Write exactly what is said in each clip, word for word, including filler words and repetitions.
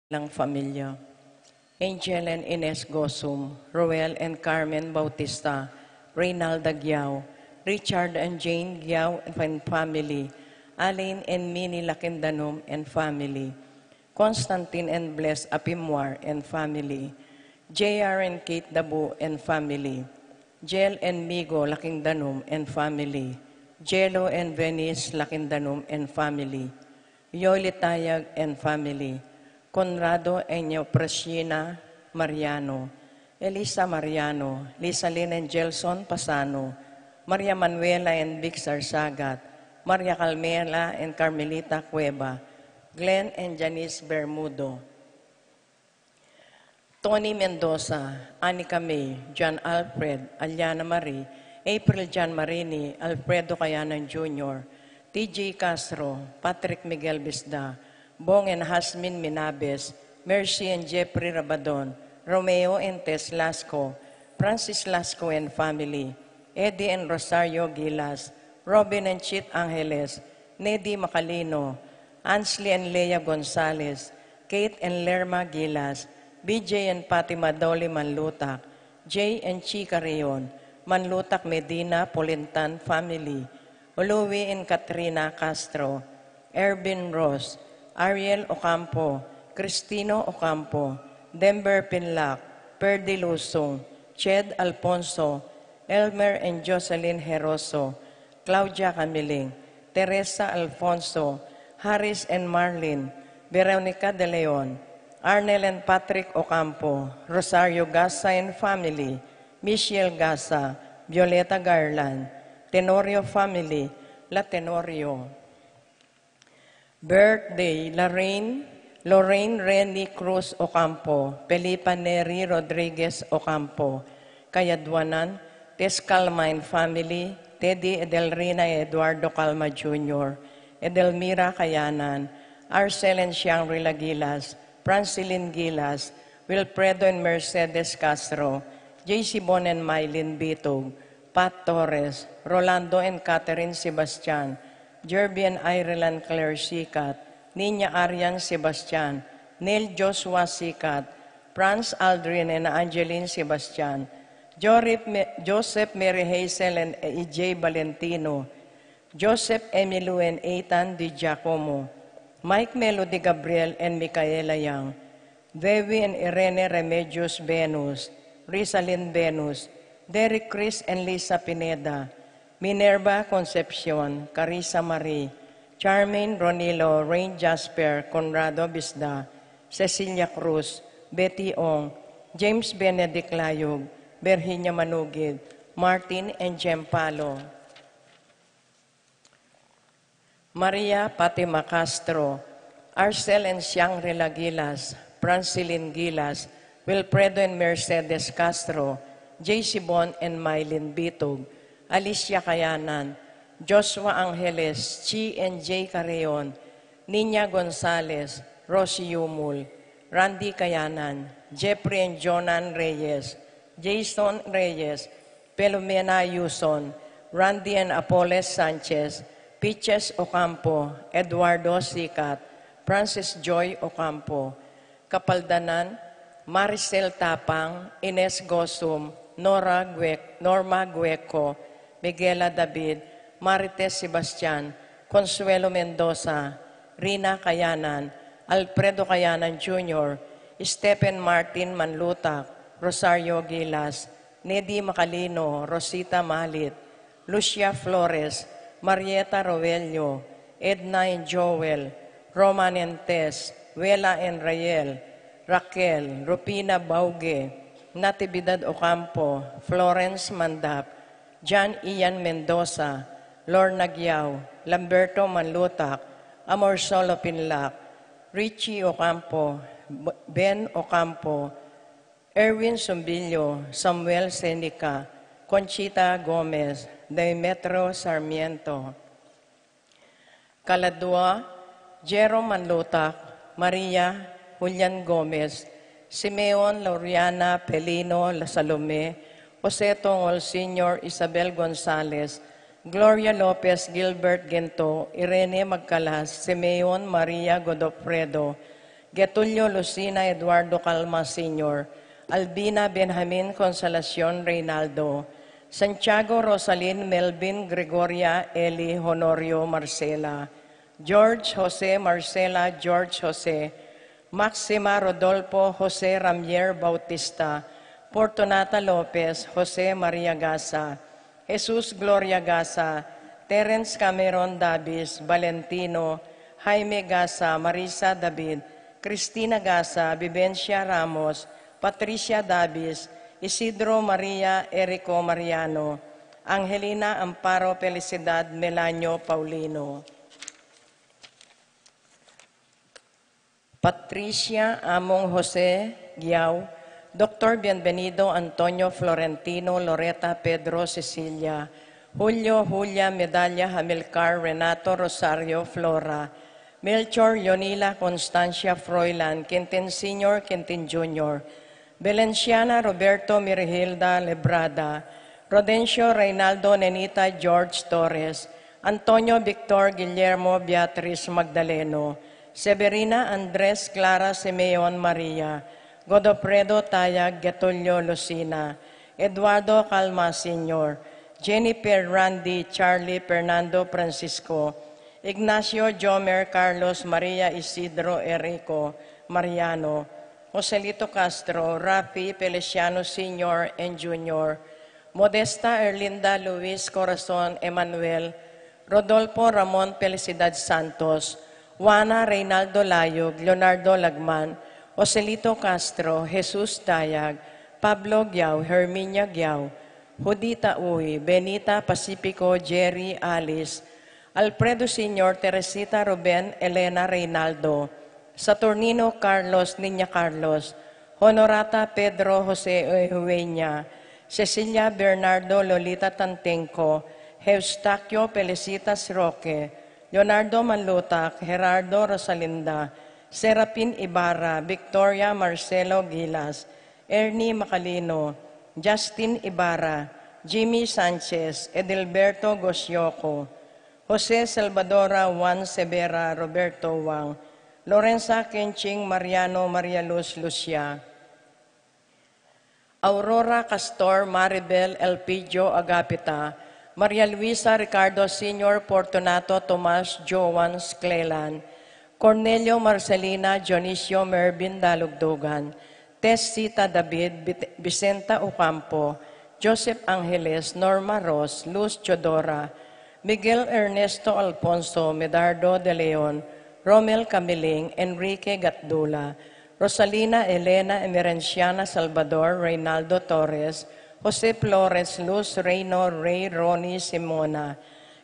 lang familia. Angel and Ines Gosum, Roel and Carmen Bautista, Reynalda Giao, Richard and Jane Giao and family, Aline and Minnie Lakindanum and family, Constantine and Bless Apimwar and family, J R and Kate Dabu and family, Jel and Migo Lakindanum and family, Jelo and Venice Lakindanum and family, Yoli Tayag and family, Conrado and Eufrasina Mariano, Elisa Mariano, Lisalin and Gelson Pasano, Maria Manuela and Vic Sarsagat, Maria Carmela and Carmelita Cueva, Glenn and Janice Bermudo, Tony Mendoza, Anika May, John Alfred, Aliana Marie, April John Marini, Alfredo Kayanan Junior, T J Castro, Patrick Miguel Bisda, Bong and Hasmin Minabes, Mercy and Jeffrey Rabadon, Romeo and Tess Lasco, Francis Lasco and family, Eddie and Rosario Gilas, Robin and Chit Angeles, Nedi Macalino, Ansley and Lea Gonzalez, Kate and Lerma Gilas, B J and Fatima Dolly Manlutak, Jay and Chica Rion, Manlutak Medina Polintan family, Louie and Katrina Castro, Ervin Ross, Ariel Ocampo, Cristino Ocampo, Denver Pinlac, Perdi Lusung, Ched Alfonso, Elmer and Jocelyn Heroso, Claudia Camiling, Teresa Alfonso, Harris and Marlin, Veronica De Leon, Arnel and Patrick Ocampo, Rosario Gasa and family, Michelle Gasa, Violeta Garland, Tenorio family, La Tenorio. Birthday, Lorraine, Lorraine Reni Cruz Ocampo, Felipa Neri Rodriguez Ocampo, Kayadwanan, Tess Calma and family, Teddy Edelrina Eduardo Calma Junior, Edelmira Kayanan, Arcel and Shangri-La Gilas, Francilin Gilas, Wilfredo and Mercedes Castro, J C Bon and Mylene Bitug, Pat Torres, Rolando and Catherine Sebastian, Jerby and Ireland Claire Sicat, Nina Arian Sebastian, Neil Joshua Sicat, Franz Aldrin and Angeline Sebastian, Jorip Me-, Joseph Mary Hazel and E J Valentino, Joseph Emilio and Ethan Di Giacomo, Mike Melody Gabriel and Micaela Yang, Dewi and Irene Remedios Venus, Rizalin Venus, Derek Chris and Lisa Pineda, Minerva Concepcion, Carissa Marie, Charmaine Ronilo, Rain Jasper, Conrado Bisda, Cecilia Cruz, Betty Ong, James Benedict Layug, Virginia Manugid, Martin and Jem Palo. Maria Fatima Castro, Arcel and Shangri-La Gilas, Francilin Gilas, Wilfredo and Mercedes Castro, J C Bon and Mylene Bitug, Alicia Kayanan, Joshua Angeles, Chi and Jay Carreon, Nina Gonzalez, Rosie Yumul, Randy Kayanan, Jeffrey and Jonan Reyes, Jason Reyes, Pelumena Yuson, Randy and Apoles Sanchez, Piches Ocampo, Eduardo Sicat, Francis Joy Ocampo, Kapaldanan, Maricel Tapang, Ines Gosum, Nora Guec-, Norma Gueco, Miguela David, Marites Sebastian, Consuelo Mendoza, Rina Kayanan, Alfredo Kayanan Junior, Stephen Martin Manlutak, Rosario Gilas, Nedi Macalino, Rosita Malit, Lucia Flores, Marieta Roelio, Edna and Joel, Roman and Tess, Wela and Rael, Raquel, Rupina Bauge, Natividad Ocampo, Florence Mandap, John Ian Mendoza, Lorna Giao, Lamberto Manlutak, Amor Solo Pinlac, Richie Ocampo, B-, Ben Ocampo, Erwin Sumbillo, Samuel Senica, Conchita Gomez, Demetrio Sarmiento, Kaladua, Jerome Manlutak, Maria, Julian Gomez, Simeon, Loriana, Pelino, La Salome, Jose Tongol Senior, Isabel Gonzalez, Gloria Lopez, Gilbert Gento, Irene Magcalas, Simeon, Maria Godofredo, Getulio Lucina Eduardo Calma Senior, Albina Benjamin Consolacion Reynaldo, Santiago Rosalin Melvin Gregoria Eli Honorio Marcela, George Jose Marcela George Jose, Maxima Rodolfo Jose Ramier Bautista, Fortunata Lopez Jose Maria Gasa, Jesus Gloria Gasa, Terence Cameron Davis, Valentino, Jaime Gasa, Marisa David, Cristina Gasa, Vivencia Ramos, Patricia Davis, Isidro Maria Erico Mariano, Angelina Amparo Felicidad Melanio Paulino. Patricia Among Jose Giao, Doktor Bienvenido Antonio Florentino Loreta Pedro Cecilia, Julio Julia Medalla Hamilcar Renato Rosario Flora, Melchor Leonila Constancia Froilan Quintin Senior Quintin Junior, Valenciana Roberto Mirhilda Lebrada, Rodencio Reynaldo Nenita George Torres, Antonio Victor Guillermo Beatriz Magdaleno, Severina Andres Clara Simeon Maria, Godofredo Tayag Getulio Lucina, Eduardo Calma Senior, Jennifer Randy Charlie Fernando Francisco, Ignacio Jomer Carlos Maria Isidro Erico Mariano, Joselito Castro, Rafi Feliciano Senior and Junior, Modesta Erlinda Luis Corazon Emanuel, Rodolfo Ramon Felicidad Santos, Juana Reynaldo Layog, Leonardo Lagman, Joselito Castro, Jesus Dayag, Pablo Giao, Herminia Giao, Judita Uy, Benita Pacifico, Jerry Alice, Alfredo Senior, Teresita Ruben, Elena Reynaldo, Saturnino Carlos, Niña Carlos, Honorata Pedro Jose Eugenia, Cecilia Bernardo Lolita Tantenco, Eustaquio Felicitas Roque, Leonardo Manlutak, Gerardo Rosalinda, Serapin Ibarra, Victoria Marcelo Gilas, Ernie Macalino, Justin Ibarra, Jimmy Sanchez, Edilberto Gosioco, Jose Salvadora Juan Severa, Roberto Wang, Lorenza Kenching Mariano Maria Luz Lucia, Aurora Castor Maribel Elpidio Agapita, Maria Luisa Ricardo Senior Fortunato Tomas Joan Sclelan, Cornelio Marcelina Dionisio Mervin Dalugdugan, Tessita David Bit- Vicenta Ocampo, Joseph Angeles, Norma Ros, Luz Teodora, Miguel Ernesto Alfonso, Medardo de Leon, Romel Camiling, Enrique Gatdula, Rosalina Elena Emerenciana Salvador, Reynaldo Torres, Jose Flores, Luz Reino, Rey Ronnie Simona,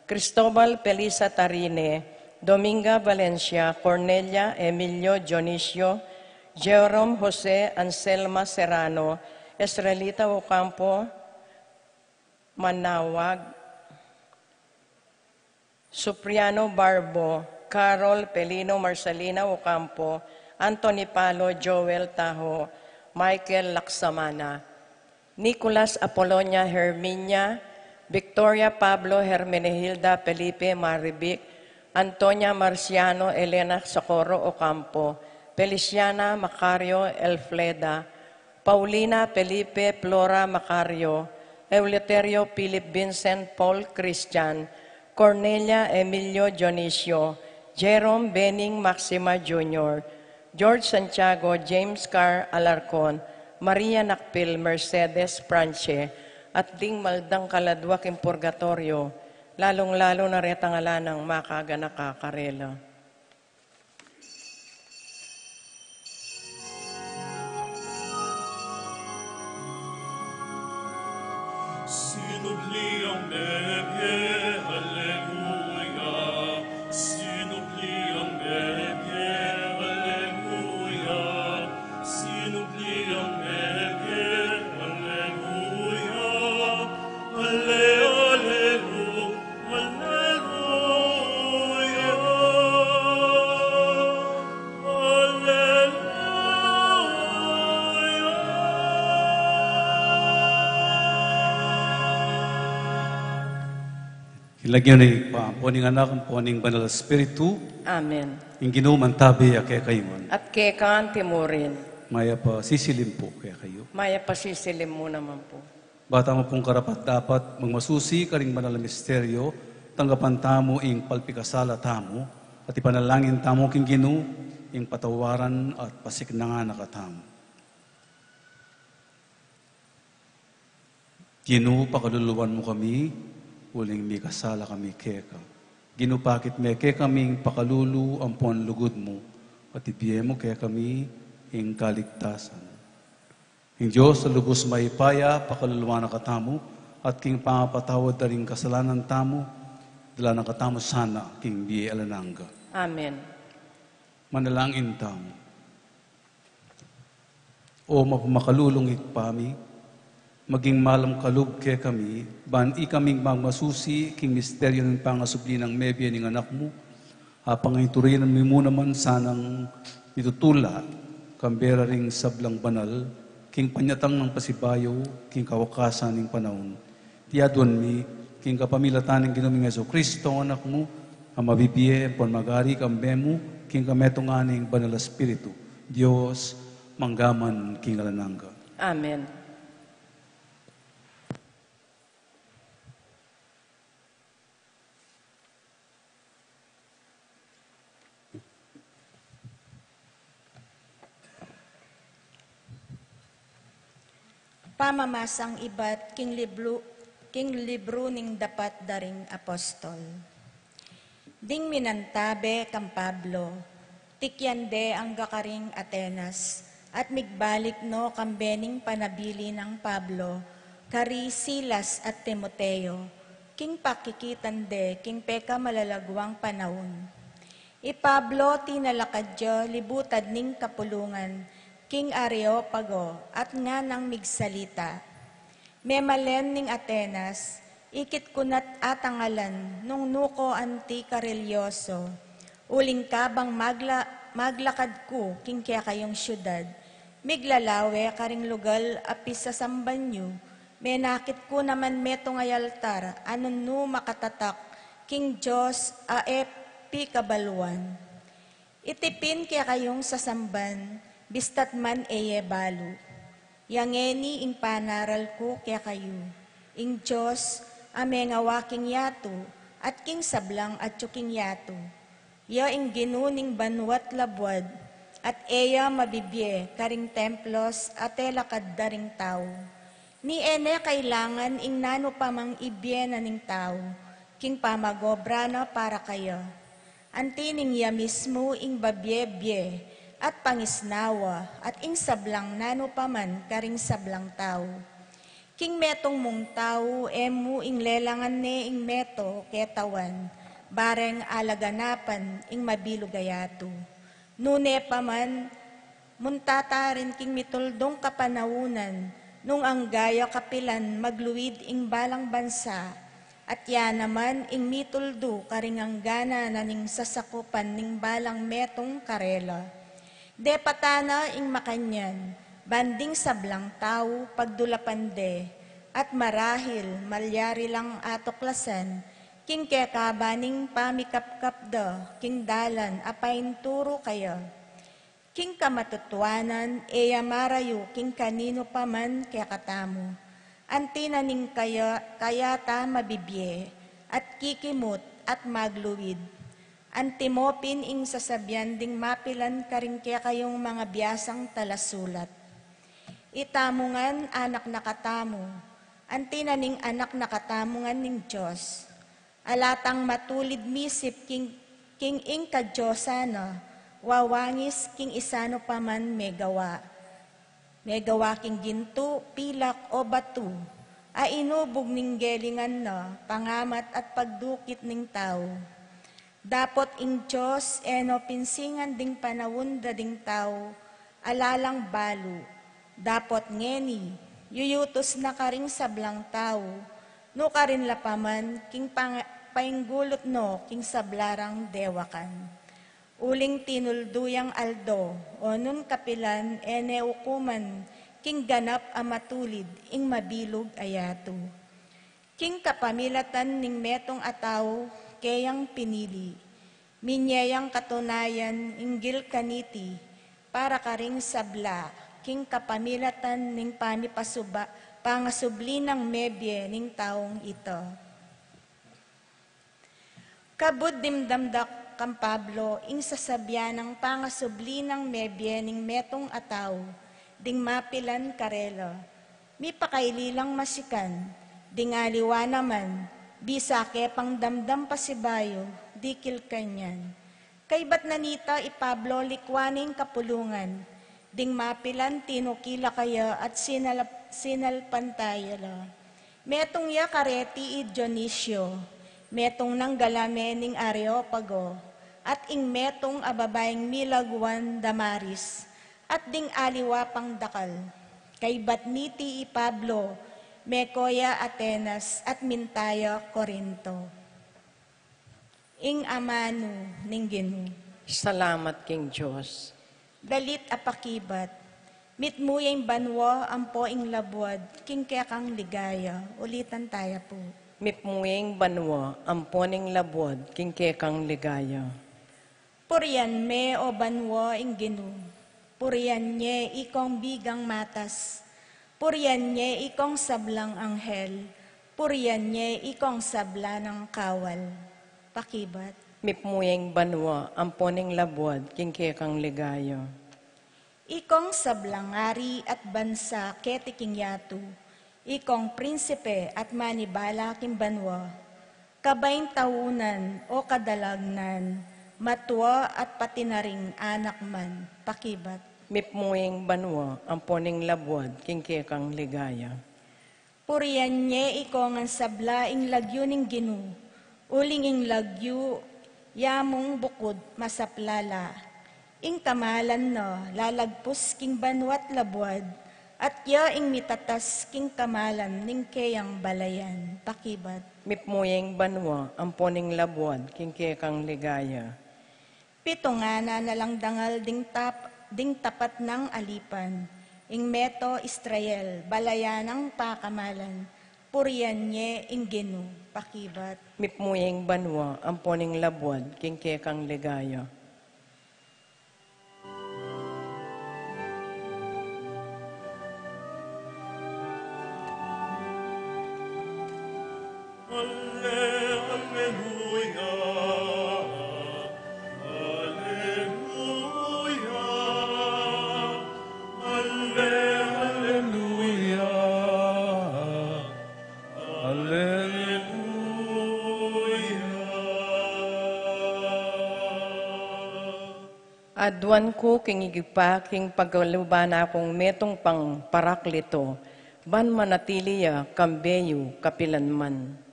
Cristobal Felisa Tarine, Dominga Valencia, Cornelia Emilio Dionisio, Jerome Jose Anselma Serrano, Israelita Ocampo, Manawag, Supriano Barbo, Carol Pelino, Marcelina Ocampo, Anthony Palo, Joel Taho, Michael Laksamana, Nicolas Apolonia Herminia, Victoria Pablo Hermenegilda Felipe Maribic, Antonia Marciano Elena Socorro Ocampo, Feliciana Macario Elfleda, Paulina Felipe Flora Macario, Eleuterio Philip Vincent Paul Christian, Cornelia Emilio Dionisio, Jerome Benning Maxima Junior, George Santiago, James Carr Alarcon, Maria Nakpil, Mercedes Franche, at ding maldang kaladwa king purgatorio, lalung-lalu na retang ala nang makaganaka karela. Sinubli ang bebie, haleluya. Sinubli ang bebie, haleluya. Sinubli ang bebie, haleluya. Ale, alelu, aleluya. Aleluya. Ilagyan ni Ampo ning Anak, ampo ning Banal Espiritu. Amen. Ing Ginu mantabe ya kekayu ngan. At keka anti murin. Mayap a sisilim pu kekayu. Mayap a sisilim mu naman pu. Ba tamu pung karapat-dapat magmasusi karing banal a misteryo, tanggapan tamu ing palpikasala tamu, at ipanalangin tamu king Ginu ing patawaran at pasiknangan na katamu. Ginu, pakaluluan mu kami, uling mikasala kami keka. Ginu, pakit me kekami ing pakalulu ampon lugud mu, at ibie mu kekami ing kaligtasan. Ing Dios a lubus mayupaya, pakaluluan na katamu, at king pamapatawad da ring kasalanan tamu, dala na katamu sana king bie alang angga. Amen. Manalangin tamu. O mapamakalulung Ibpa mi, maging malam kalub kekami, ban ikaming magmasusi king misteryo ning pangasubli nang mebie ning Anak mu, apang ing turinan mi mu naman sanang mitutula, kambe da ring sablang banal, king panyatang nang pasibayu, king kawakasan ning panaun. Iti aduan mi, king kapamilatan ning Ginu ming Jesucristo, Anak mu, a mabibie, ampon magari, kambe mu, king kametungan ning Banal a Espiritu, Dios, mangga man king alang angga. Amen. Pamamasang ibat king libru, king libru ning Dapat da ring Apostol. Ding minantabe kang Pablo, tikyan de angga karing Atenas, at migbalik no kambe ning panabilin nang Pablo, kari Silas at Timoteo, king pakikitan de king pekamalalaguang panaun. I Pablo tinalakad ya libutad ning kapulungan, king Areopago, at nganang migsalita. Memalen ning Atenas, ikit ku na't atangalan nung nu ko anti karelyoso. Uling kabang magla-, maglakad ku king kekayung siudad, miglalawe karing lugal a pisasamban yu, menakit ku naman metung a altar a nung nu makatatak king Dios a e pikabaluan. Iti pin kekayung sasamban, bista't man e ye balu. Ya ngeni ing panaral ku kekayu, ing Dios a mengawa king yatu, at king sablang atyu king yatu. Ya ing Ginu ning banua't labuad, at e ya mabibie karing templos a telakad da ring tau. Ni e ne kailangan ing nanu pamang ibie na ning tau, king pamag-obra na para kaya. Anti ning ya mismu ing babie-bie, at pangisnawa, at ing sablang nanu paman karing sablang tau. King metung mung tau, e mu ing lelangan ne ing meto ketawan, bareng alaganapan ing mabilug a yatu. Nune paman, munta ta rin king mituldung kapanaunan, nung angga ya kapilan magluid ing balang bansa, at ya naman ing mituldu karing anggana na ning sasakupan ning balang metung karela. Depatan na ing makanyan, ban ding sablang tau pagdulapan de, at marahil malyari lang atuklasan, king kekaba ning pamikapkap da, king dalan a painturu kaya. King kamatutuanan, e ya marayu king kaninu paman kekatamu. Anti na ning kaya, kaya ta mabibie, at kikimut, at magluid. Antimo pin ing sasabian ding mapilan karing kekayung mangabiasang talasulat. Itamu ngan anak na katamu, anti na ning anak na katamu ngan ning Dios. Ala tang matulid misip king, king ing kadiosan na, wawangis king isanu paman megawa. Megawa king gintu, pilak o batu, a inubug ning gelingan na, pangamat at pagdukit ning tau. Dapot ing Dios e no pinsingan ding panaun da ding tau, ala lang balu. Dapot ngeni, yuyutus na karing sablang tau, nu karin la paman king pang-, painggulut no king sabla rang dewakan. Uling tinuldu yang aldo, o nun kapilan e ne ukuman king ganap a matulid ing mabilug a yatu. King kapamilatan ning metung a tau, keyang pinili. Minye yang katunayan inggil kaniti para karing sabla, king kapamilatan ning pamipasuba, pangasubli nang mebie ning taung ito. Kabud dimdam da kang Pablo ing sasabyan nang pangasubli nang mebie ning metung a tau, ding mapilan karela. Mipakaili lang masikan, ding aliwa naman, bisa ke pang damdam pasibayu, dikil kanyan. Kaybat na nita i Pablo likwa ning kapulungan, ding mapilan tinuki la kaya at sinalap-, sinalpantaya la. Metung ya kareti i Dionisio, metung nang galame ning Areopago, at ing metung a babaing milagwan Damaris, at ding aliwa pang dakal. Kaybat niti i Pablo, meko ya Atenas at minta ya Corinto. Ing amanu ning Ginu. Salamat king Dios. Dalit a pakibat. Mitmu ya ing banua ampo ing labuad king kekang ligaya. Ulitan taya pu. Mitmu ya ing banua ampo ning labuad king kekang ligaya. Purian me, o banua, ing Ginu. Purian ye ikong bigang matas. Purian ye ikong sablang anghel. Purian ye ikong sabla nang kawal. Pakibat. Mitmu ya ing banua ampo ning labuad king kekang ligaya. Ikong sablang ari at bansa keti king yatu, ikong prinsipe at manibala king banua, kabayng taunan o kadalagnan, matua at pati na ring anak man, pakibat. Mitmu ya ing banua ampo ning labuad king kekang ligaya. Purian ye ikong ngan sabla ing lagyu ning Ginu, uling ing lagyu ya mung bukud masapla la. Ing kamalan na lalagpus king banua't labuad, at ya ing mitatas king kamalan ning keyang balayan. Pakibat. Mitmu ya ing banua ampo ning labuad king kekang ligaya. Pitungan na lang dangal ding tap-, ding tapat nang alipan, ing meto Israel, balayan nang pakamalan, purian ye ing Ginu, pakibat. Mitmu ya ing banua ampo ning labuad king kekang ligaya. Alle-, alleluia, alleluia, alle-, alleluia, alleluia. Aduan ku king Ibpa king pagaluban na kung metung pang Parakleto, ban manatili ya kambe yu kapilan man.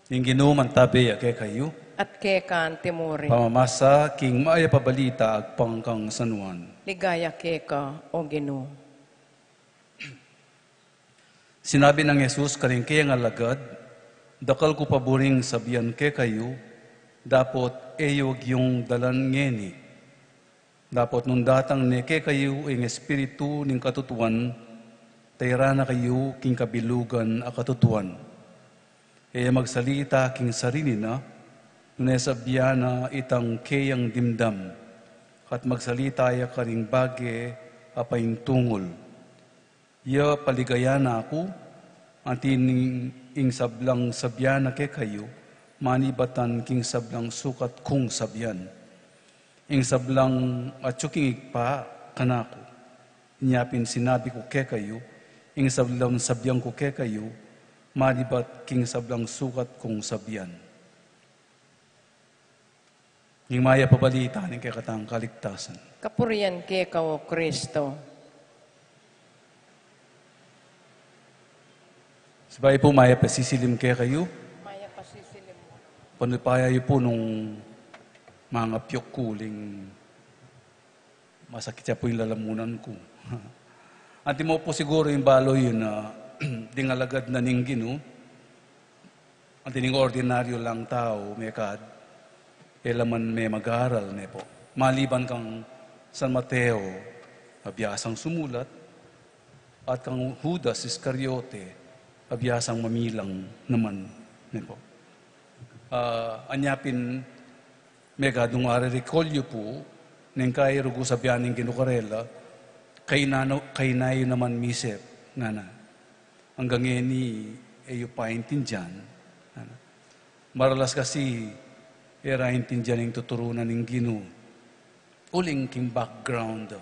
Ing Ginu mantabe ya kekayu. At keka antimurin. Pamamasa king Mayap a Balita agpang kang San Juan. Ligaya keka, O Ginu. Sinabi nang Jesus karing keyang alagad, "Dakal ku pa buring sabian kekayu, dapot e yu agyung dalan ngeni. Dapot nung datang ne kekayu ing Espiritu ning katutuan, tayran na kayu king kabilugan a katutuan. E ya magsalita king sarili na, nune sabian na itang keyang dimdam, at magsalita ya karing bage a paintungul. Ya paligayan na ku, anti ning ing sablang sabian na kekayu, manibatan king sablang sukat kung sabian. Ing sablang atyu king Ibpa kanaku, inya pin sinabi ku kekayu, ing sablang sabian ku kekayu, manibat king sablang sukat kung sabian." Ning Mayap a Balita ning kekatang kaligtasan. Kapurian keka, O Kristo. Sabay pu, mayap a sisilim kekayu. Mayap a sisilim. Panupaya yu pu nung mangapyuk ku uling Masakit ya pu ing lalamunan ku. Antimo pu siguru ing balu yu na ding alagad na ning Ginu, anti ning ordinaryu lang tau, mekad, e la man me mag-aral, ne pu. Maliban kang San Mateo, a biasang sumulat, at kang Judas Iscariote, a biasang mamilang naman, ne pu. Ah, anya pin, mekad nung aririkol yu pu, neng kai rugu sabian ning Ginu karela, kaina, kaina yu naman misep, ngana. Anggang ngeni, e yu pa aintindian, ngana. Maralas kasi, e ra aintindian ing tuturu na ning Ginu. Uling king background.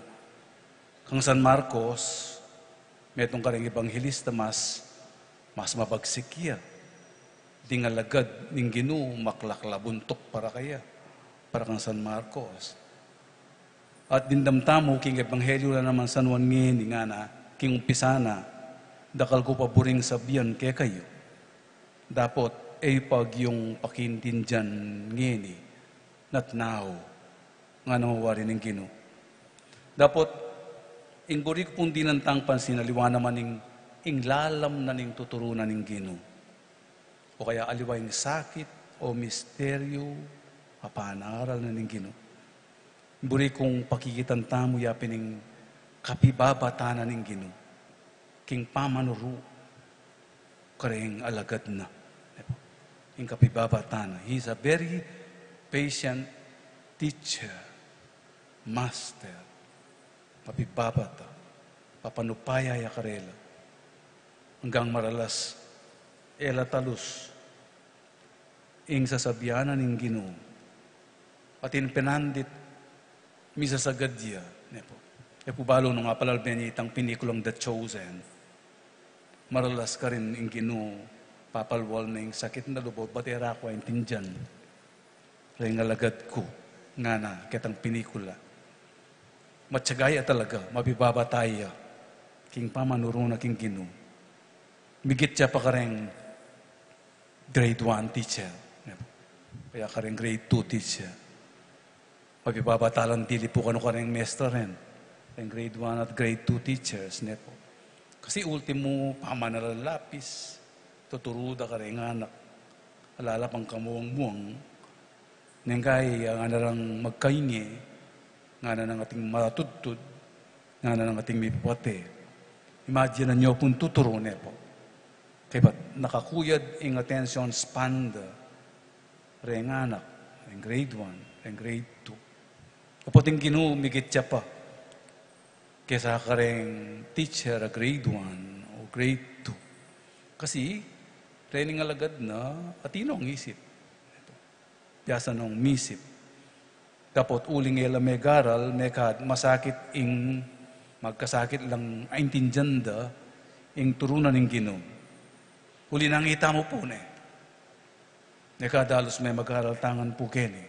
Kang San Marcos, metung kareng ebanghelista mas, mas mabagsik ya. Ding alagad ning Ginu, maklak la buntuk para kaya. Para kang San Marcos. At dimdam tamu, king ebanghelyu la naman San Juan ngeni, ngana, king umpisa na, dakal ku pa buring sabian kekayu. Dapot, e yu pa agyung pakiintindian ngeni, not now, ngana wari ning Ginu. Dapot, ing buri ku pung dinan tang pansin, aliwa naman ing, ing lalam na ning tuturu na ning Ginu. O kaya aliwa ing sakit, o misteryu, a panaral na ning Ginu. Buri kung pakikitan tamu ya pin ing kapibabatan na ning Ginu. King pamanuru, kareng alagad na. Ing kapibabatan na. He's a very patient teacher, master. Kapibabata, papanupaya ya karela. Anggang maralas, e la talus, ing sasabian na ning Ginu. Atin penandit, misasagad ya, ne pu. E pu balu nung apalalben ye itang pinikulang The Chosen. Maralas karin ing Ginu, papalwal na ing sakit na lub, bat e ra ku aintindian. Reng alagad ku, ngana, ketang pinikula. Matyaga ya talaga, mapibabata ya. King pamanuru na king Ginu. Migit ya pa kareng grade one teacher, ne pu. Kaya kareng grade two teacher. Mapibabata lang dili pu kanu kareng mestra ren. Kareng grade one at grade two teachers, ne pu. Kasi ultimu, pamanalan lapis, tuturu da kareng anak. Ala la pang kamuang-muang, neng kai, ngana rang magkainge, ngana nang ating matudtud, ngana nang ating mipapate. Imagine yu pung tuturu, ne pu. Kaybat nakakuyad ing attention span da reng anak, reng grade one, reng grade two. Apo ating Ginu, migit ya pa kesa kareng teacher a grade one o grade two. Kasi, reng alagad na, atin nong isip. Biasa nong misip. Dapot uling e la megaral, mekad masakit ing, magkasakit lang aintindian da ing turu na ning Ginu. Uli nang itamu pu ne. Mekad alus me mag-aral tangan pu keni.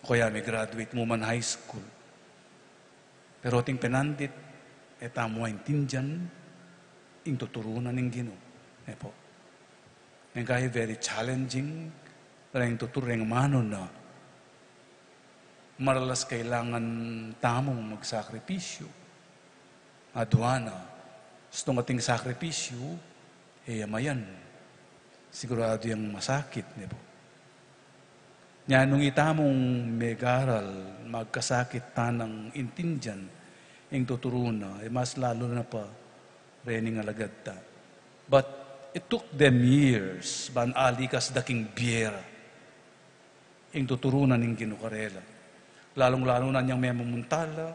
O kaya me-graduate mu man high school. Pero ating penandit, e tamu aintindian ing tuturu na ning Ginu. E pu. Neng kai very challenging, reng tuturu reng amanu na. Maralas kailangan tamu magsakripisyu. Aduana, stung ating sakripisyu, e ya mayan. Siguradu yang masakit, ne pu. Nya nung itamung megaral, magkasakit tanang intindian ing tuturu na, e mas lalu na pa reng alagad ta. But it took them years ban alikas da king bie ra ing tuturu na ning Ginu karela. Lalung-lalu na inyang memumunta la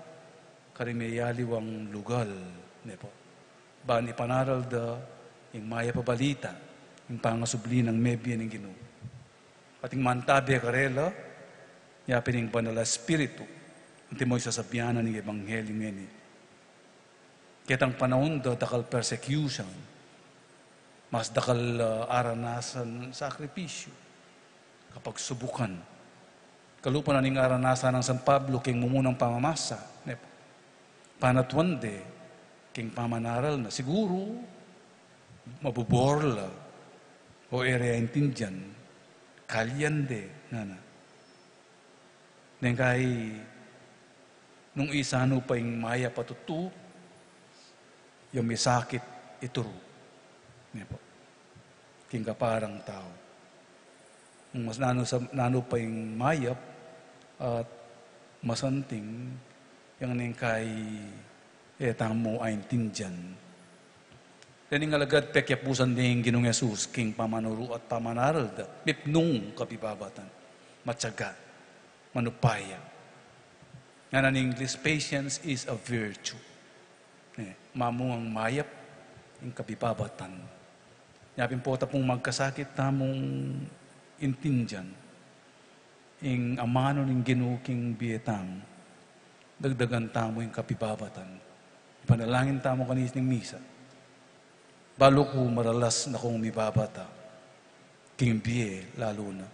karing meyaliwang lugal, ne pu. Ban ipanaral da ing mayap a balita, ing pangasubli nang mebie ning Ginu. Ating mantabe karela, yapin ing Banal a Espiritu, antimo ing sasabian na ning Ebanghelyu ngeni. Ketang panaun da dakal persecution, mas dakal, ah, aranasan sakripisyu, kapagsubukan. Kalupa na ning aranasan nang San Pablo king mumunang pamamasa, ne pu. Panatwan de, king pamanaral na. Siguru, mabubor la, o e re aintindian, kalian de, ngana. Neng kai, Nung isanu pa ing mayap a tutu, yang misakit ituru. Ne po. King kaparang tau. Nung mas nanu, sa, nanu pa ing mayap at masanting, yang neng kai e tamu aintindian. Dening alagad pekyapusan ding Ginung Jesus king pamanuru at pamanaral da, mipnung kabibabatan, matyaga, manupaya. Ngana ning English, patience is a virtue. Eh, mamungang mayap ing kabibabatan. Nya pin pu ta pung magkasakit tamung intindian ing amanu ning Ginu king bie tamu. Dagdagan tamu ing kabibabatan. Ipanalangin tamu kanis ning misa. Balu ku maralas na kung mibabata king bie lalu na.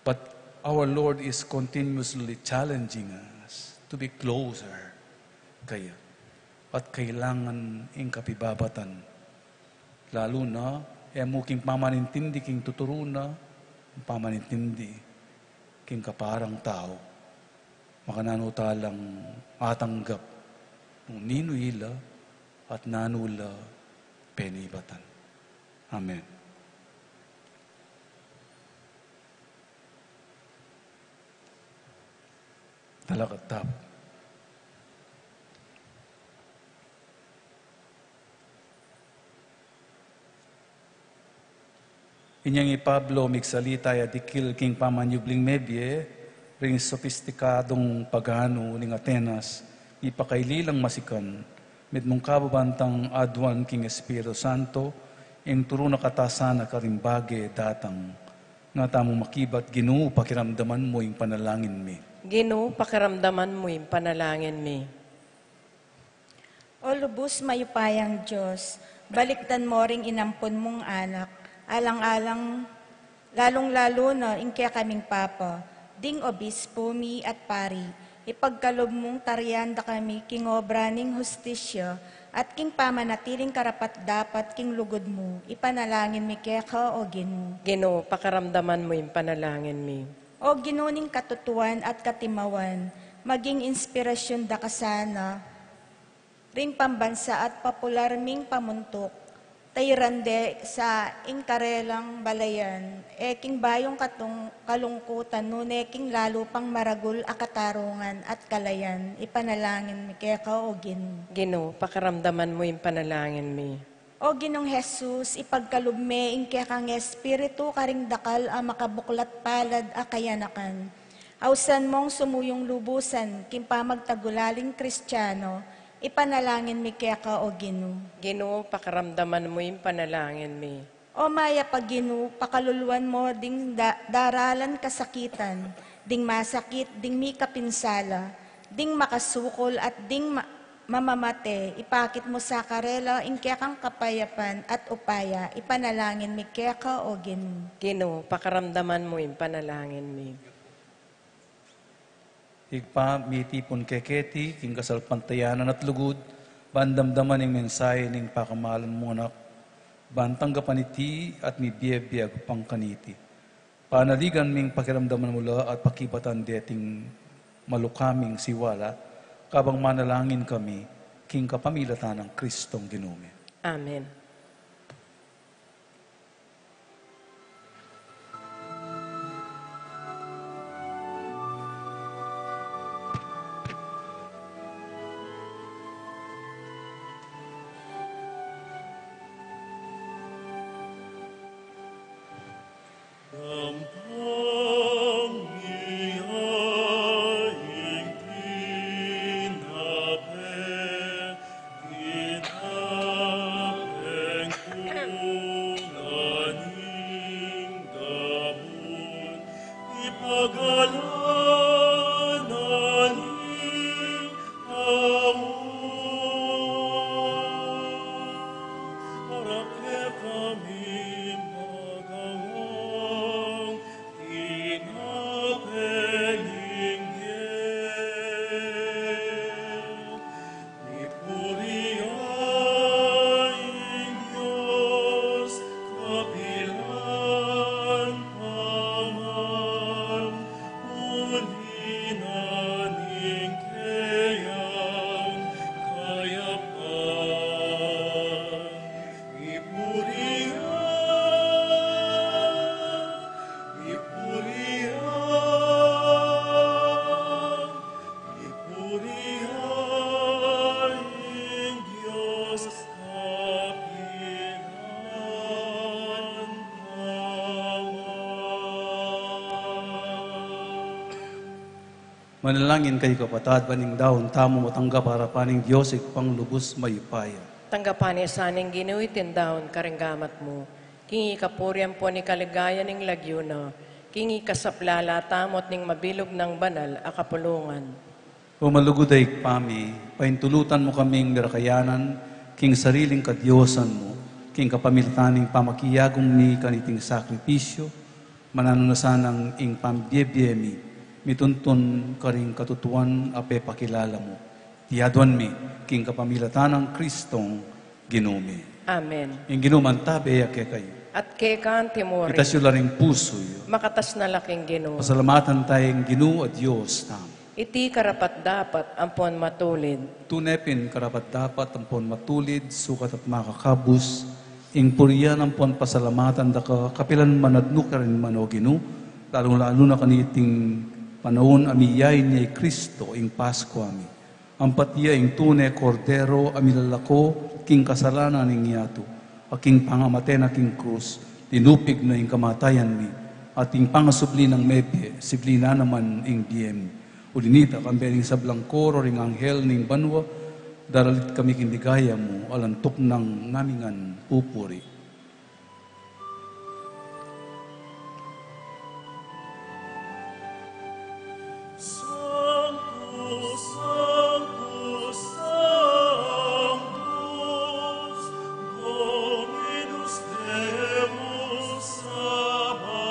But our Lord is continuously challenging us to be closer kaya. At kailangan ing kabibabatan. Lalu na, e mu king pamanintindi king tuturu na, pamanintindi king kaparang tau. Makananu talang atanggap nung ninu ila at nanu la penibatan. Amen. Talakad tamu. Inyang i Pablo migsalita ya dikil king pamanyubling mebie ring sopistikadung paganu ning Atenas, mipakaili lang masikan, mitmung kababantang aduan king Espiritu Santo, ing turu na katasan a karing bage datang. Nga tamu makibat, Ginu, pakiramdaman mu ing panalangin mi. Ginu, pakiramdaman mu ing panalangin mi. O lubus mayupayang Dios, balikdan mo ring inampun mung anak, alang-alang, lalung-lalu na ing kekaming Papa, ding Obispo mi at Pari, ipagkalub mung tarian da kami king obra ning hustisya at king pamanatiling karapat-dapat king lugud mu, ipanalangin mi keka, o Ginu. Ginu, pakiramdaman mu ing panalangin mi. O Ginu ning katutuan at katimawan, maging inspirasyon da ka sana ring pambansa at popular ming pamuntuk, tairan de sa ing karelang balayan, e king bayung katung-, kalungkutan, nune king lalu pang maragul a katarungan at kalayan, ipanalangin mi keka, o Ginu. Ginu, pakiramdaman mu ing panalangin mi. O Ginung Jesus, ipagkalub me ing kekang espiritu karing dakal a makabuklat palad a kayanakan. Ausan mong sumuyung lubusan king pamagtagulaling Kristiano, ipanalangin mi keka, o Ginu. Ginu, pakiramdaman mu ing panalangin mi. O mayap a Ginu, pakaluluan mo ding da-, daralan kasakitan, ding masakit, ding mikapinsala, ding makasukul at ding ma-, mamamate, ipakit mu sa karela ing kekang kapayapan at upaya, ipanalangin mi keka, o Ginu. Ginu, pakiramdaman mu ing panalangin mi. Ibpa, mitipun ke keti king kasalpantayanan at lugud, ban damdaman ing mensahe ning pakamalan mung Anak, ban tanggapan iti at mibie-bie agpang kaniti. Panaligan ming pakiramdaman mu la at pakibatan deting maluka ming siwala, kabang manalangin kami king kapamilatan nang Kristong Ginu mi. Amen. Manalangin kayu, kapatad, ban ing daun tamu matanggap king arapan ning Dios, Ibpang lubus mayupaya. Tanggapan na sa ning Ginu iting daun karing gamat mu, king ikapuri ampon ikaligaya ning lagyu na, king ikasaplala tamu at ning mabilug nang banal a kapulungan. O malugud a Ibpa mi, paintulutan mu kaming mirakayanan king sariling kadiosan mu, king kapamilatan ning pamakiyagum mi kaniting sakripisyu, mananu na sanang ing pambiebie mi mituntun karing katutuan a pepakilala mu. Iti aduan mi king kapamilatan nang Kristong Ginu mi. Amen. Ing Ginu mantabe ya kekayu. At keka antimurin. Itas yu la ring pusu yu. Makatas na la king Ginu. Pasalamatan taya ing Ginu a Dios tamu. Iti karapat-dapat ampon matulid. Tune pin karapat-dapat ampon matulid, sukat at makakabus, ing purian ampon pasalamatan da ka kapilan man at nukarin man, o Ginu, lalu-lalu na kaniting panaun a miyain ya i Kristo, ing Paskua mi. Ampat ya ing tune Kordero a milalako king kasalanan ning yatu, a king pangamate na king krus, tinupig na ing kamatayan mi, at ing pangasubli nang mebie, sibli na naman ing bie mi. Uli nita, kambe ning sablang koro ring anghel ning banua, daralit kami king ligaya mu, alang tuknang namingan pupuri. Sanctus, Sanctus, Sanctus, Dominus Deus Sabaoth.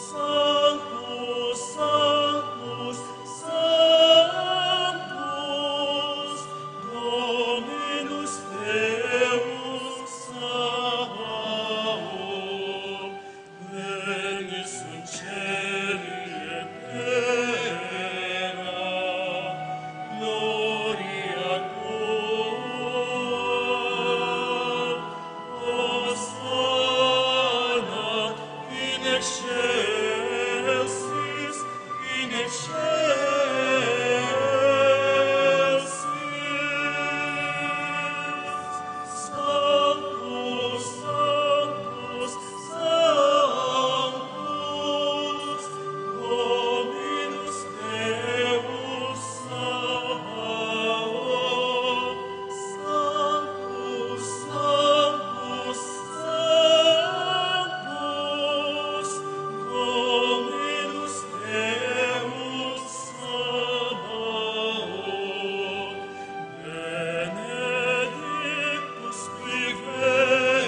Sanctus, Sanctus, Sanctus, Dominus Deus Sabaoth, plena sunt caeli et terra gloria tua. Hosanna in excelsis, in excelsis. Sanctus, Sanctus, Sanctus, Dominus Deus Sabaoth. Sanctus, Sanctus, Sanctus, Dominus Deus Sabaoth, benedictus qui veni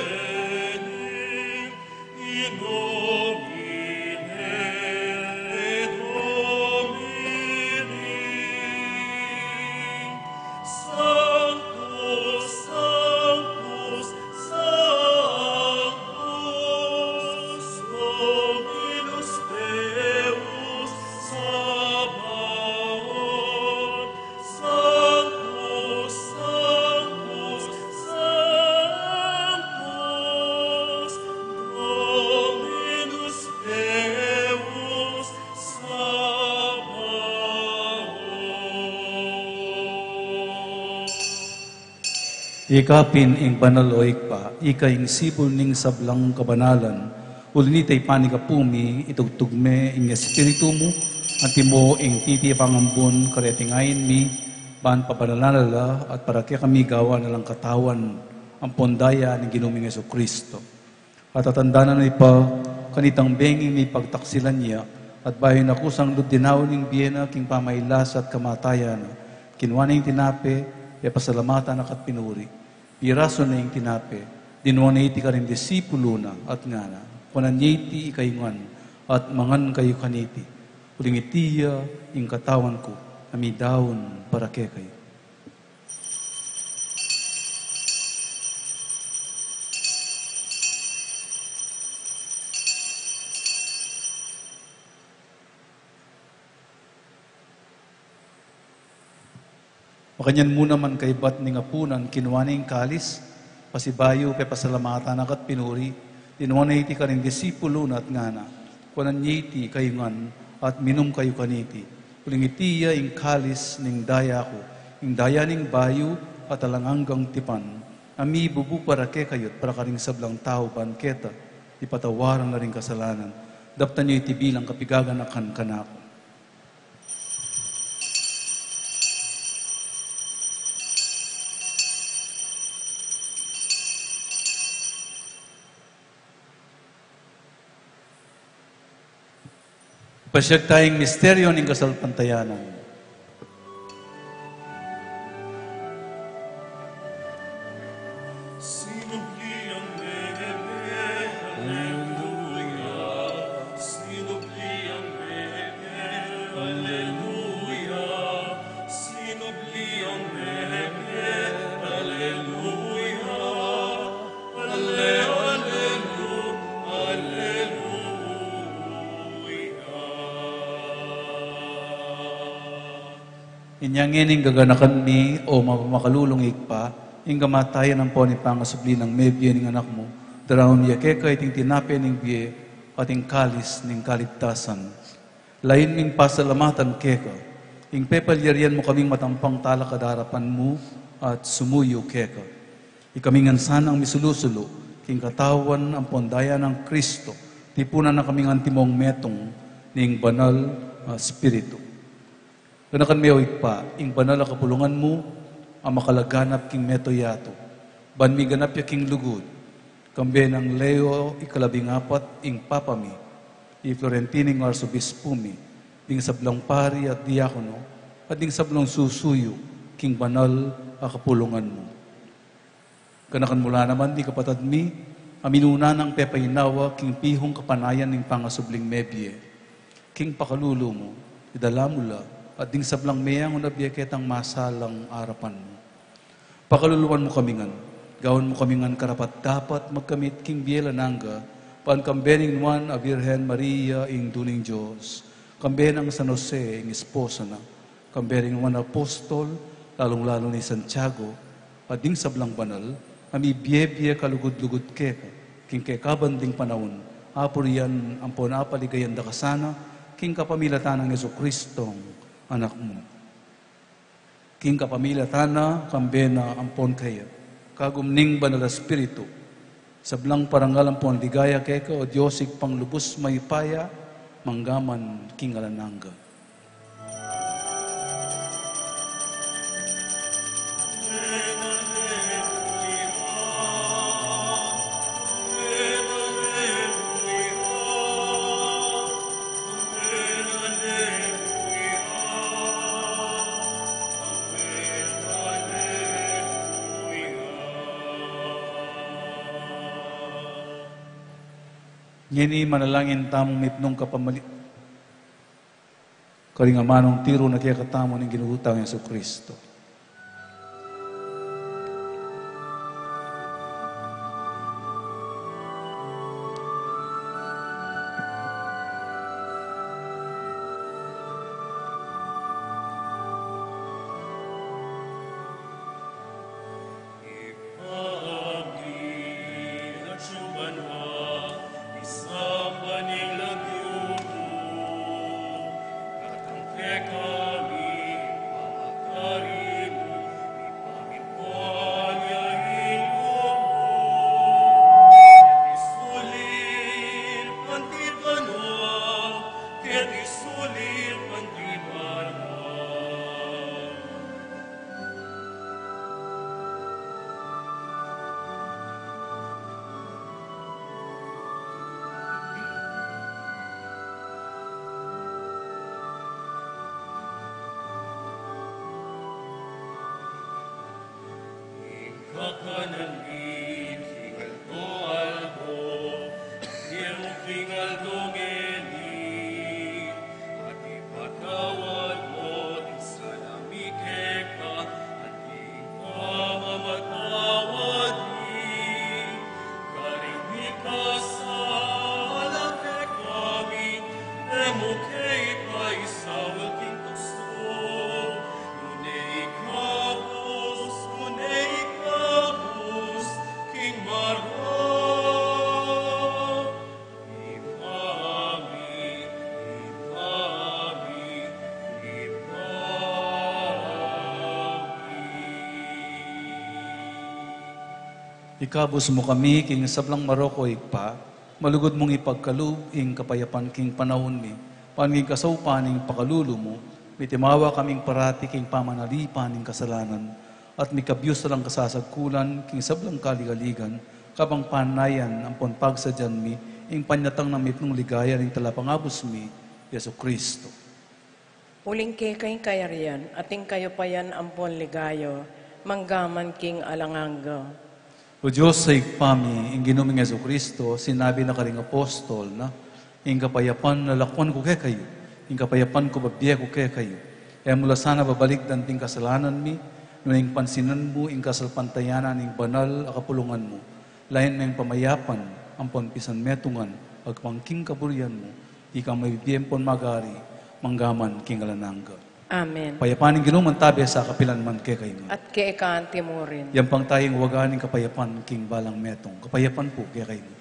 in nomine Domini. Sanctus, Sanctus, Sanctus, Dominus Deus Sabaoth. Sanctus, Sanctus, Sanctus, Dominus Deus Sabaoth. Ika pin ing banal, o Ibpa, ika ing sibul ning sablang kabanalan. Uli nita, Ibpa, king pamikapu mi, itugtug me ing Espiritu mu antimo ing titi a pangambun kareting ain mi, ban pabanalan na la at para kekami gawan na lang katawan ampon daya ning Ginu ming Jesucristo. At atandanan na, Ibpa, kanitang bengi mipagtaksilan ya, at bayu na kusang lub dinaun ing bie na king pamailas at kamatayan na, kinua ne ing tinape, pepasalamatan na ka't pinuri. Pirasu ne ing tinape, dinua ne iti karing disipulu na, at ngana: Kuanan ye iti ikayu ngan, at mangan kayu kaniti. Uling iti ya ing katawan ku, a midaun para kekayu. Makanyan mu naman kaybat ning apunan, kinua ne ing kalis, pasibayu pepasalamatan na ka't pinuri, dinua ne iti karing disipulu na at ngana: Kuanan ye iti ikayu ngan, at minum kayu kaniti. Uling iti ya ing kalis ning daya ku, ing daya ning bayu at alang anggang tipan, a mibubu para kekayu at para karing sablang tau ban keta ipatawad la ring kasalanan. Daptan ye iti bilang kapigaganakan kanaku. Pasiag taya ing misteryo ning kasalpantayanan. Inya ngeni gaganakan mi, o mapamakalulung Ibpa, ing kamatayan ampon ing pangasubli nang mebie ning Anak mu, daraun mi keka iting tinape ning bie, at ing kalis ning kaligtasan. Lain ming pasalamatan keka, ing pepalyarian mu kaming matampang talakad king arapan mu at sumuyu keka. Ikami ngan sanang misulu-sulu king katawan ampon daya nang Kristo, tipunan na kaming antimong metung ning Banal a Espiritu. Ganakan me, o Ibpa, ing banal a kapulungan mu a makalaganap king mabilug a yatu, ban miganap ya king lugud, kambe nang Leo ikalabing apat, ing Papa mi, i Florentino ing Arsobispu mi, ding sablang pari at diakono, at ding sablang susuyu king banal a kapulungan mu. Ganakan mu la naman ding kapatad mi a minuna nang pepainawa king pihung kapanayan ning pangasubling mebie, king pakalulu mu, idala mu la, at ding sablang meangu na bie ketang masalang arapan mu. Pakaluluan mu kami ngan, gawan mu kami ngan karapat-dapat magkamit king bie alang angga, ban kambe ning Nuan a Birhen Maria, Indu ning Dios, kambe nang San Jose, ing esposo na, kambe ring Nuan a Apostol, lalung-lalu na i Santiago, at ding sablang banal a mibie-bie kalugud-lugud keka king kekaban ding panaun, apurian ampon apaligayan da ka sana king kapamilatan nang Jesucristong Anak mu. King kapamilatan na, kambe na ampon kaya, kagum ning Banal a Espiritu, sablang parangal ampon ligaya keka, o Dios Ibpang lubus mayupaya, mangga man king alang angga. Ngeni manalangin tamung mipnung kapamali-, karing amanung tiru na kekatamu ning Ginu tang Jesucristo. Ing kakanan mi king aldo-aldo, ibie mu king aldo ngeni, at ipatawad mu ding sala mi keka, anti ing pamamatawad mi karing mikasala kekami, e mu ke paisaul king tuksu, nune ikabus, nune ikabus king marok. Ibpa mi, Ibpa mi, Ibpa mi. Ikabus mu kami king sablang marok, o Ibpa, malugud mung ipagkalub ing kapayapan king panaun mi, ban king kasaupan ning pakalulu mu, mitimawa kaming parati king pamanalipan ning kasalanan, at mikabius alang kasasagkulan king sablang kaligaligan, kabang panayan ampon pagsadyan mi ing panyatang nang mipnung ligaya ning Talapangabus mi, Jesucristo. Uling keka ing kayarian, at ing kayupayan ampon ligaya, manggaman king alang angga. O Dios a Ibpa mi, ing Ginu ming Jesucristo, sinabi na karing apostol na, "Ing kapayapan lalakwan ku kekayu, ing kapayapan ku bibie ku kekayu." E mu la sana babalikdan ding kasalanan mi, nune ing pansinan mu ing kasalpantayanan ning banal a kapulungan mu, lain meng pamayapan ampon pisanmetungan, agpang king kaburian mu, ika mabibie ampon mag-ari, manggaman king alang angga. Amen. Kapayapan ning Ginu mantabe sa kapilan man kekayu ngan. At keka anti mu rin. Yang pang tayang wagan ing kapayapan king balang metung. Kapayapan pu kekayu ngan.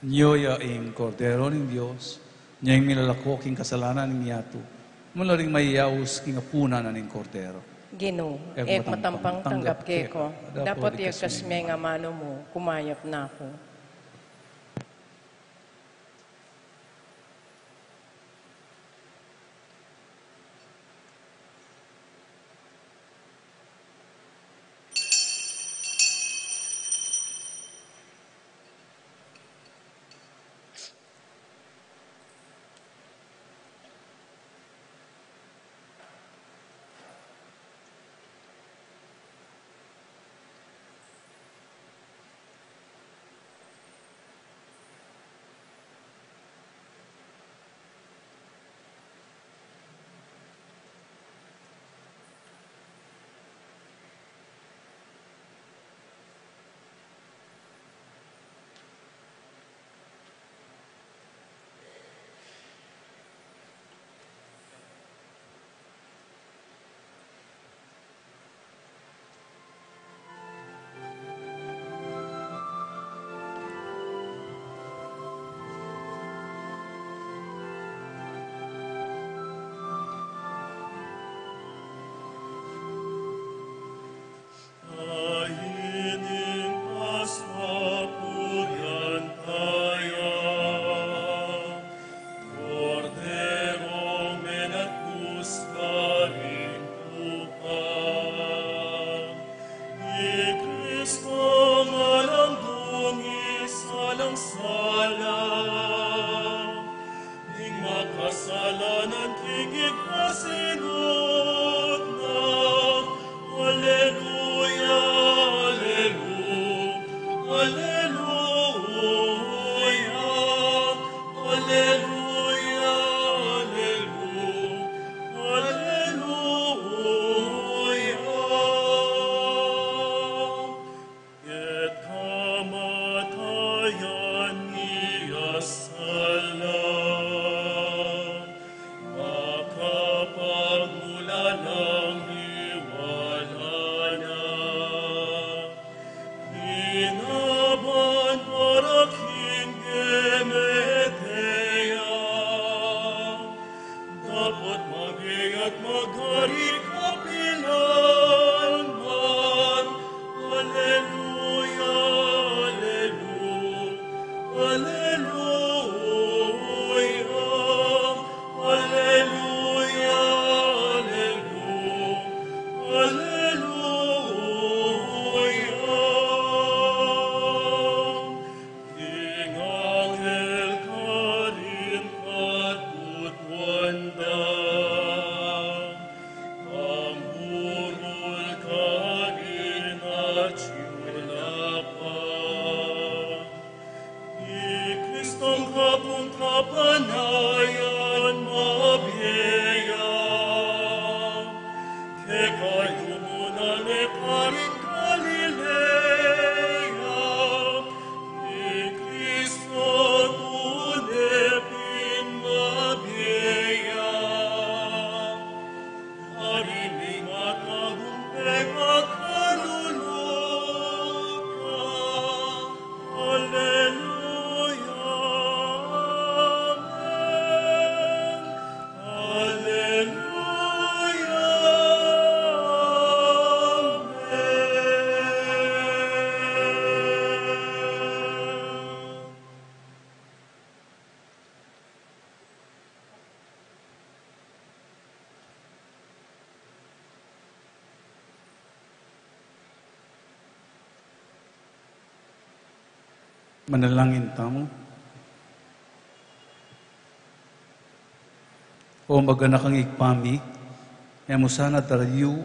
Nyo ya ing Kordero ning Dios, nyo ing milalako king kasalanan ning yatu. Mula ring mayayaus king apunan na ning Kordero. Ginu, e ku matampang tanggap keka, dapot iagkas me ing amanu mu, kumayap na ku. Ain ing Paskua purian taya, Kordero menatpus karing tupa, i Kristo a alang dungis, alang sala, ning makasalanan king igpasinug na. Aleluya, aleluya, aleluya, aleluya, aleluya. Ket kamatayan mi a sala, makapagmulalang miwala na. Inaban para king gimete ya, dapot maging Kapanayan mabie ya, kekayu mu na le karin Galilea, i Kristo tune pin mabie ya. Ari ning matagumpay a kaluluwa. Aleluya, amen. Aleluya, amen. Manalangin tamu. O maganakang Ibpa mi, e mu sana darayu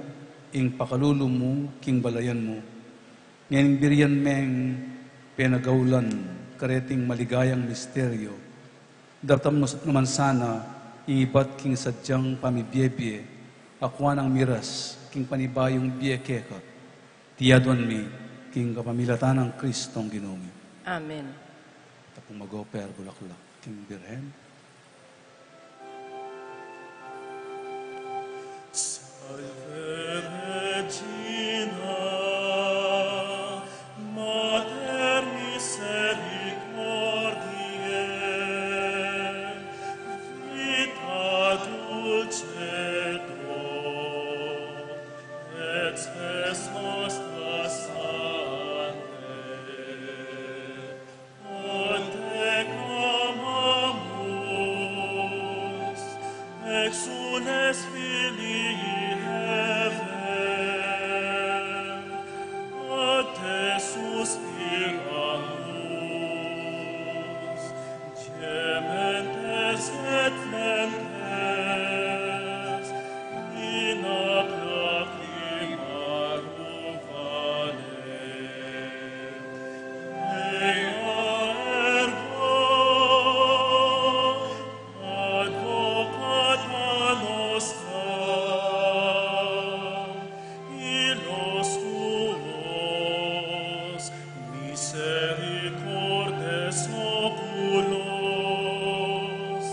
ing pakalulu mu king balayan mu. Ngening birian meng penagaulan kareting maligayang misteryo, daptan mu naman sana ing ibat king sadyang pamibiebie, akua nang miras king panibayung bie keka. Iti aduan mi king kapamilatan nang Kristong Ginu mi. Amen. Tapung magoper bulaklak king Birhen. Salve Regina, Mater misericordiae, vita dulcedo et spes nostra salve. Ante clamamus, exsules filii Hevae, ad te suspiramus, gementes et flentes in ab lacrimarum vale. Ea ergo advocat a nostra, illos tuos misericordes oculos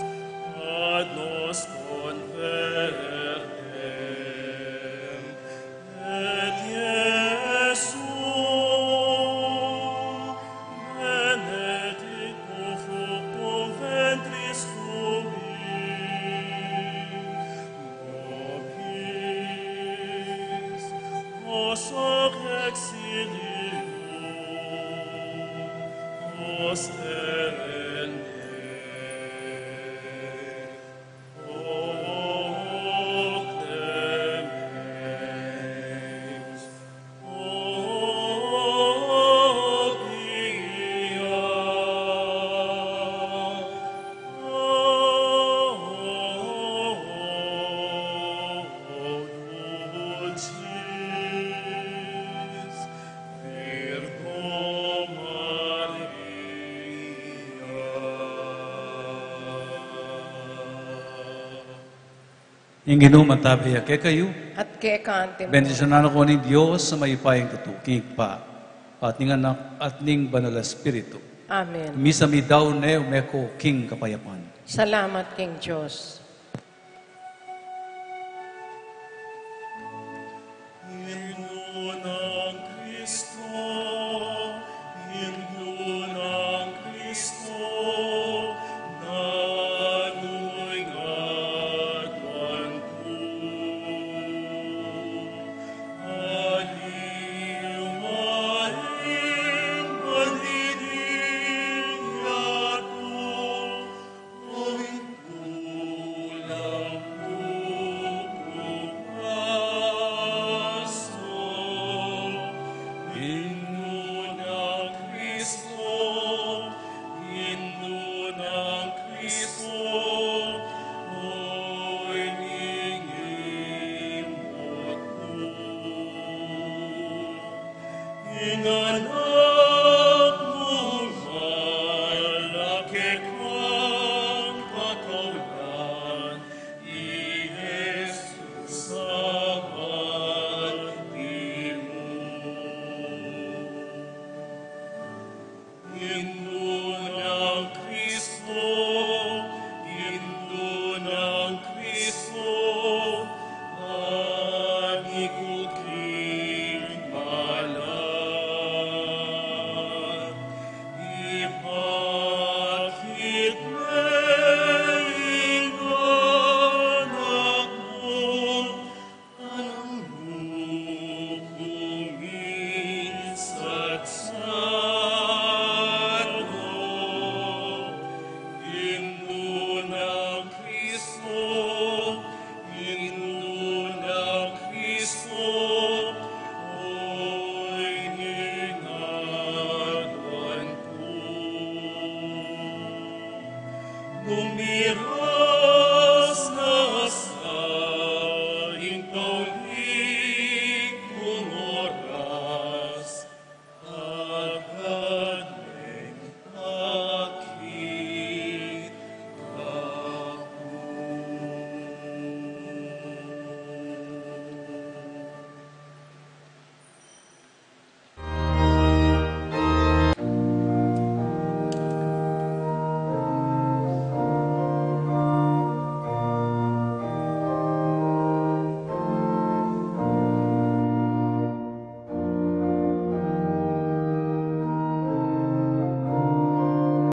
ad nos convertem, et Iesum benedictum fructum ventris tui, nobis, quos hoc exilium nos dende. O clemens, o pia, o dulcis Virgo Maria. Ing Ginu mantabe ya kekayu. At keka naman. Bendisyunan na kayu ning Dios a mayupayang tutu, king Ibpa, at ning Anak, at ning Banal a Espiritu. Amen. Misa mi dau ne, ume ko king kapayapan. Salamat king Dios. Indu nang Kristo, indu nang Kristo, nanu ing aduan ku. Aliwa ing mandidinya ku, Ing anak mung malaki ka, Kumiro